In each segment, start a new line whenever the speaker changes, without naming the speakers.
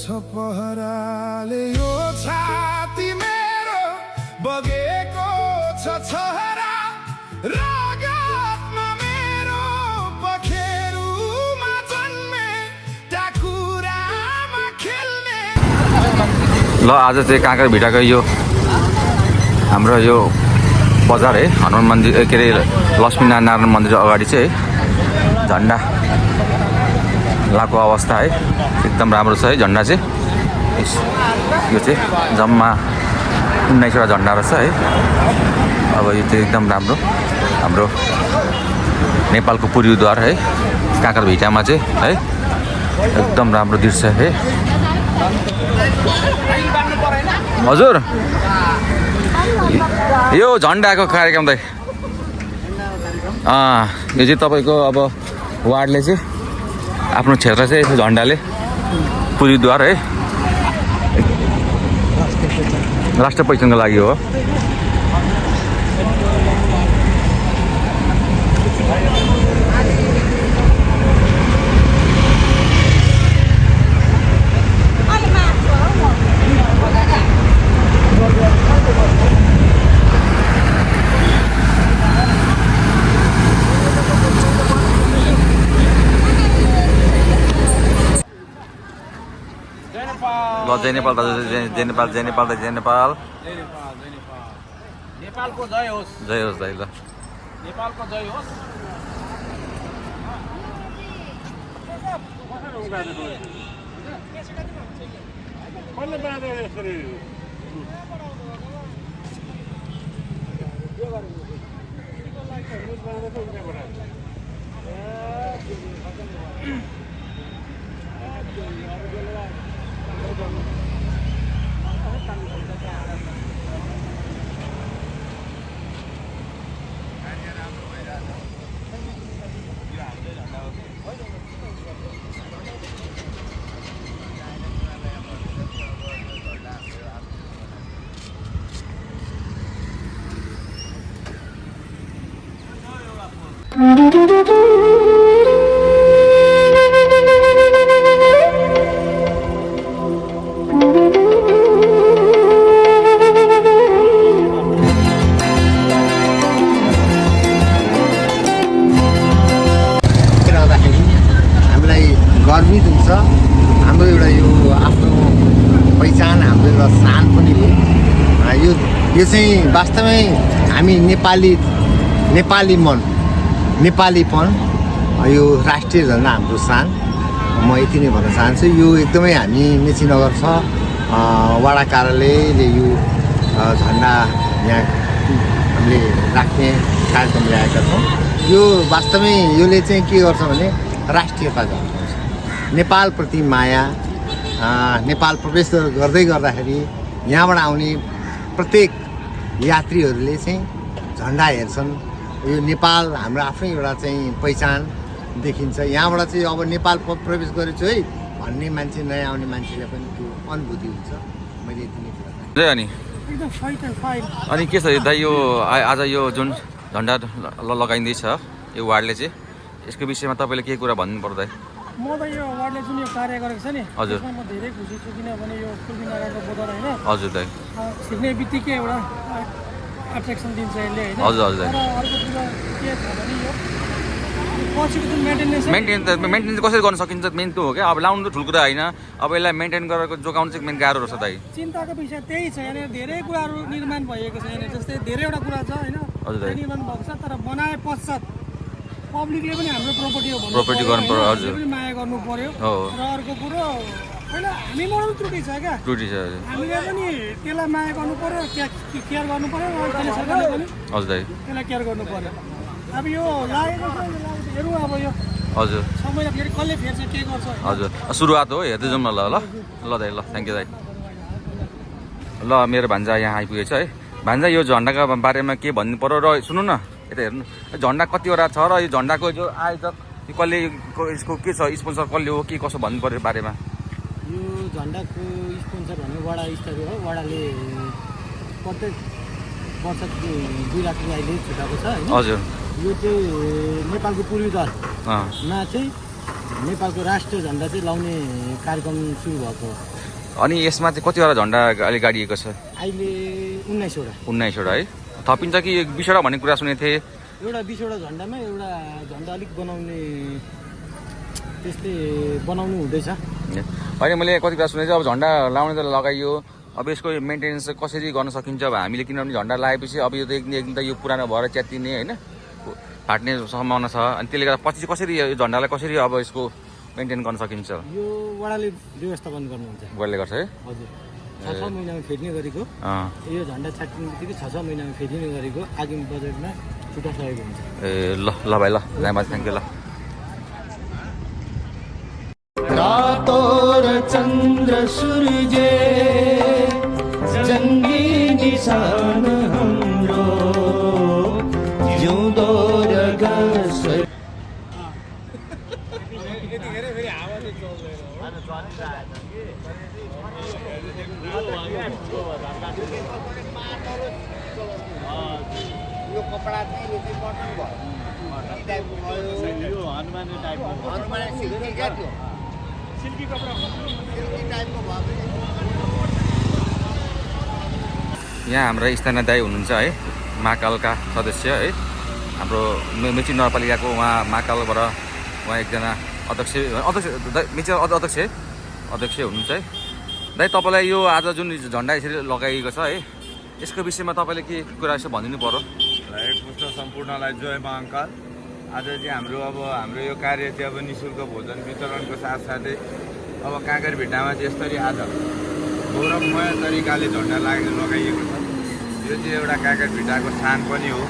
पहराले यो छाती मेरो बगेको छ छहरा रगतमा मेरो पखेरुमा जन्मे टाकुरामा खेल्ने।
ल आज चाहिँ काँक्रा भिटाको यो हाम्रो यो बजार है हनुमान मन्दिर के अरे लक्ष्मीनारायण मन्दिर अगाडि चाहिँ झन्डा लाको अवस्था है एकदम राम्रो छ है झन्डा चाहिँ। यो चाहिँ जम्मा 19वटा झन्डा रहेछ है। अब यो चाहिँ एकदम राम्रो हाम्रो नेपालको पूर्वीद्वार है काँक्रा भिटामा चाहिँ है एकदम राम्रो दृश्य है। हजुर यो झन्डाको कार्यक्रम त यो चाहिँ तपाईँको अब वार्डले चाहिँ आफ्नो क्षेत्र चाहिँ यसो झन्डाले पूर्वीद्वार है राष्ट्र पहिचानको लागि हो। जय नेपाल दाजु जय नेपाल जय नेपाल जय नेपाल
नेपालको जय होस्
दाइ ल
नेपालको जय होस्।
गर्वित हुन्छ हाम्रो एउटा यो आफ्नो पहिचान हाम्रो एउटा शान पनि हो। यो चाहिँ वास्तवमै हामी नेपालीपन यो राष्ट्रिय झन्डा हाम्रो शान। म यति नै भन्न चाहन्छु। यो एकदमै हामी मेचीनगर छ वडा कार्यालयले यो झन्डा यहाँ हामीले राख्ने कार्यक्रम ल्याएका छौँ। यो वास्तवमै योले चाहिँ के गर्छ भने राष्ट्रियता जनाउँछ, नेपालप्रति माया। नेपाल प्रवेश गर्दै गर्दाखेरि यहाँबाट आउने प्रत्येक यात्रीहरूले चाहिँ झन्डा हेर्छन्। यो नेपाल हाम्रो आफ्नै एउटा चाहिँ पहिचान देखिन्छ। यहाँबाट चाहिँ अब नेपाल प्रवेश गरेछु है भन्ने मान्छे नयाँ आउने मान्छेलाई पनि त्यो अनुभूति हुन्छ। मैले यति नै कुरा
अनि के छ दाइ यो आज यो जुन झन्डा लगाइँदैछ यो वार्डले चाहिँ यसको विषयमा तपाईँले के कुरा भन्नु पर्दा?
म त यो वार्डले जुन यो कार्य गरेको छ नि
हजुर
म धेरै खुसी छु। किनभने यो लक्ष्मीनारायणको बजार होइन
हजुर दाइ
छिर्ने बित्तिकै एउटा एट्र्याक्सन दिन्छ यसले होइन।
हजुर हजुर दाइ
र अर्को कुरा के छ भने यो पछिको जुन
मेन्टेन कसरी गर्न सकिन्छ मेन त्यो हो क्या। अब लाउनु त ठुलो कुरा होइन, अब यसलाई मेन्टेन गरेर जोगाउनु चाहिँ मेन गाह्रो रहेछ दाइ।
चिन्ताको विषय त्यही छ। यहाँनिर धेरै कुराहरू निर्माण भएको छ। यहाँनिर जस्तै धेरैवटा कुरा छ होइन निर्माण भएको छ, तर बनाए पश्चात पब्लिकले पनि हाम्रो प्रोपर्टी हो
प्रोपर्टी गर्नु पर्यो। हजुर
पनि माया गर्नु पर्यो।
हो
र अर्को कुरो पहिला हामीबाट पनि त्रुटि छ क्या।
त्रुटि छ
हामीले पनि त्यसलाई माया गर्नु पर्यो, केयर गर्नु पर्यो। र सरकारले पनि
हजुर दाइ
त्यसलाई केयर गर्नु पर्यो। अब यो लागेको छ हेरौँ अब यो
हजुर
समयलाई फेरि कसले फेर्छ के गर्छ।
हजुर सुरुवात हो हेर्दै जाउँ न। ल दाइ ल थ्याङ्क यू दाइ। ल मेरो भान्जा यहाँ आइपुगेछ है। भान्जा यो झन्डाको बारेमा के भन्नु पर्यो र सुन्नु न यता हेर्नु झन्डा कतिवटा छ र यो झन्डाको जो आयोजक कसले यसको के छ स्पोन्सर कसले हो के कसो भन्नु पर्यो बारेमा?
यो झन्डाको स्पोन्सर भनेको वडा स्तरीय हो। वडाले प्रत्येक वर्ष 2 लाख रुपियाँ अहिले छुटाएको छ होइन।
हजुर
यो चाहिँ नेपालको पूर्वीद्वारमा चाहिँ नेपालको राष्ट्रिय झन्डा चाहिँ लाउने कार्यक्रम सुरु भएको हो।
अनि यसमा चाहिँ कतिवटा झन्डा अहिले गाडिएको छ?
अहिले 19वटा
19वटा है। थपिन्छ कि 20वटा भन्ने कुरा सुनेको थिएँ।
एउटा 20वटा झन्डामा एउटा झन्डा अलिक बनाउने त्यस्तै बनाउनु हुँदैछ।
होइन मैले कति कुरा सुनेको अब झन्डा लाउने त लगाइयो, अब यसको मेन्टेनेन्स कसरी गर्न सकिन्छ? अब हामीले किनभने झन्डा लगाएपछि अब यो त एक दिन त यो पुरानो भएर च्यातिने होइन, फाट्ने सम्भावना छ। अनि त्यसले गर्दा पछि चाहिँ कसरी यो झन्डालाई कसरी अब यसको मेन्टेन गर्न सकिन्छ?
यो वडाले व्यवस्थापन गर्नुहुन्छ।
वडाले गर्छ है?
हजुर, 6 महिनामा फेर्ने गरेको। यो झन्डा छाट्ने बित्तिकै 6 महिनामा फेर्ने गरेको आगामी बजेटमा छुट्टा सहयोग हुन्छ।
ए ल ल भाइ, ल धन्यवाद, थ्याङ्क यू। ल
रातो र चन्द्र सूर्य जङ्गी निशान हाम्रो जिउँदो र घाँस।
यो कपडा चाहिँ यो चाहिँ कटन भयो, टी टाइपको भयो,
यो हनुमानी टाइपको
हनुमान सिल्की क्या त्यो
सिल्की कपडा
सिल्की टाइपको भयो भने
यहाँ हाम्रा स्थानीय दाइ हुनुहुन्छ है, महाकालका सदस्य है, हाम्रो मेची नगरपालिकाको उहाँ महाकालबाट उहाँ एकजना अध्यक्ष मेची अध्यक्ष हुनुहुन्छ है। दाइ तपाईँलाई यो आज जुन झन्डा यसरी लगाइएको छ है, यसको विषयमा तपाईँले के कुरा यसो भनिदिनु पर्यो?
पुष्ट सम्पूर्णलाई जय महाकाल। आज चाहिँ हाम्रो यो कार्य चाहिँ अब निःशुल्क भोजन वितरणको साथसाथै अब काँकर भिट्टामा चाहिँ यसरी आज गौरवमय तरिकाले झन्डा लगाइएको छ। यो चाहिँ एउटा काँकर भिट्टाको स्थान पनि हो,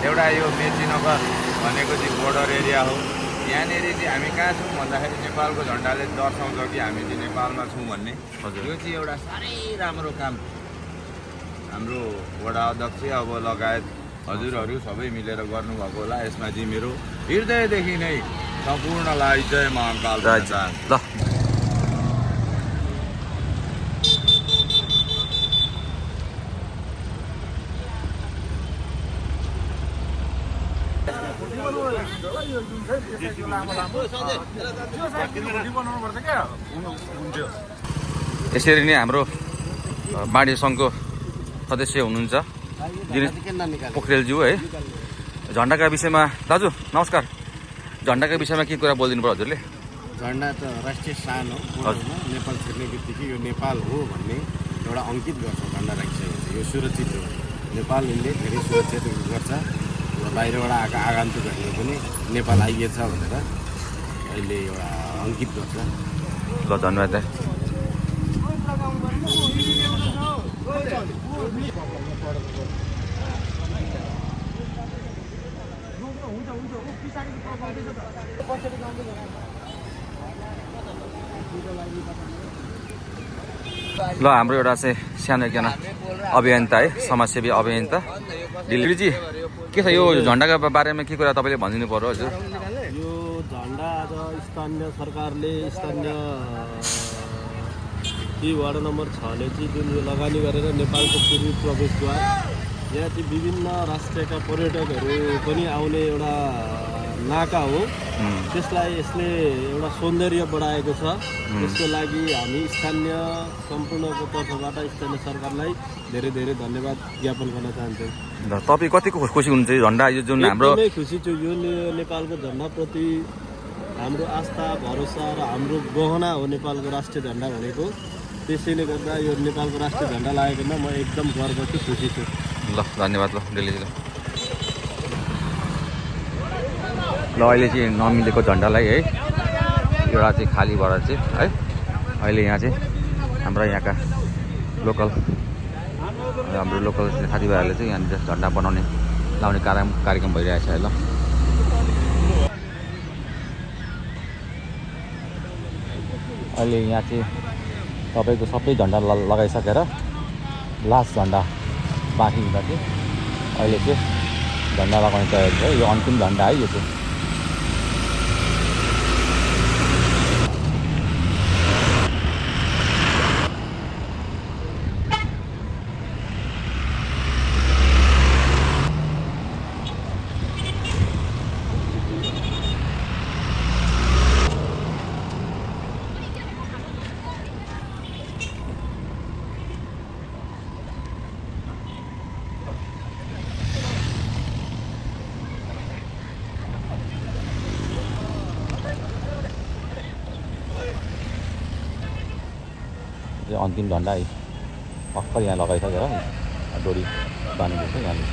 एउटा यो मेची नगर भनेको चाहिँ बोर्डर एरिया हो। यहाँनिर चाहिँ हामी कहाँ छौँ भन्दाखेरि नेपालको झन्डाले दर्शाउँछ कि हामी चाहिँ नेपालमा छौँ भन्ने। यो चाहिँ एउटा साह्रै राम्रो काम हाम्रो वडा अध्यक्ष अब लगायत हजुरहरू सबै मिलेर गर्नुभएको होला। यसमा चाहिँ मेरो हृदयदेखि नै सम्पूर्णलाई जय महाकाल।
ल यसरी नै हाम्रो बाँडी सङ्घको सदस्य हुनुहुन्छ दिनेश पोखरेलज्यू है। झन्डाका विषयमा दाजु नमस्कार, झन्डाका विषयमा के कुरा बोलिदिनु पर्यो हजुरले?
झन्डा त राष्ट्रिय शान हो। नेपाल छिर्ने बित्तिकै यो नेपाल हो भन्ने एउटा अङ्कित गर्छ झन्डा राखिसकेपछि। यो सुरक्षित हो, नेपालले धेरै सुरक्षित गर्छ र बाहिरबाट आएका आगन्तुकहरूले पनि नेपाल आइएछ भनेर अहिले एउटा अङ्कित गर्छ।
ल धन्यवाद दाइ। ल हाम्रो एउटा चाहिँ सानो एकजना अभियन्ता है, समाजसेवी अभियन्ता दिलगिरीजी, के छ यो झन्डाको बारेमा के कुरा तपाईँले भनिदिनु पर्यो हजुर?
यो झन्डा आज स्थानीय सरकारले स्थानीय ती वार्ड नम्बर 6 ले चाहिँ जुन यो लगानी गरेर नेपालको पूर्वी प्रवेशद्वार यहाँ चाहिँ विभिन्न राष्ट्रका पर्यटकहरू पनि आउने एउटा नाका हो। त्यसलाई यसले एउटा सौन्दर्य बढाएको छ। यसको लागि हामी स्थानीय सम्पूर्णको तर्फबाट स्थानीय सरकारलाई धेरै धेरै धन्यवाद ज्ञापन गर्न चाहन्छौँ।
तपाईँ कतिको खुसी हुनुहुन्छ झन्डा यो जुन हाम्रो?
एकदमै खुसी छु। यो नेपालको झन्डाप्रति हाम्रो आस्था भरोसा र हाम्रो गहना हो नेपालको राष्ट्रिय झन्डा भनेको। त्यसैले गर्दा यो नेपालको राष्ट्रिय झन्डा लागेकोमा म एकदम गर्व छु, खुसी छु।
ल धन्यवाद। ल डेलीजी ल अहिले चाहिँ नमिलेको झन्डालाई है एउटा चाहिँ खाली भएर चाहिँ है अहिले यहाँ चाहिँ हाम्रा यहाँका लोकल साथीभाइहरूले चाहिँ यहाँनिर झन्डा बनाउने लाउने कार्यक्रम भइरहेछ है। ल अहिले यहाँ चाहिँ तपाईँको सबै झन्डा लगाइसकेर लास्ट झन्डा बाँकी हुँदा चाहिँ अहिले चाहिँ झन्डा लगाउने तयारी छ। यो अन्तिम झन्डा है यो चाहिँ। चाहिँ अन्तिम झन्डा भर्खर यहाँ लगाइसकेर डोरी बाँधिदिन्छ यहाँले।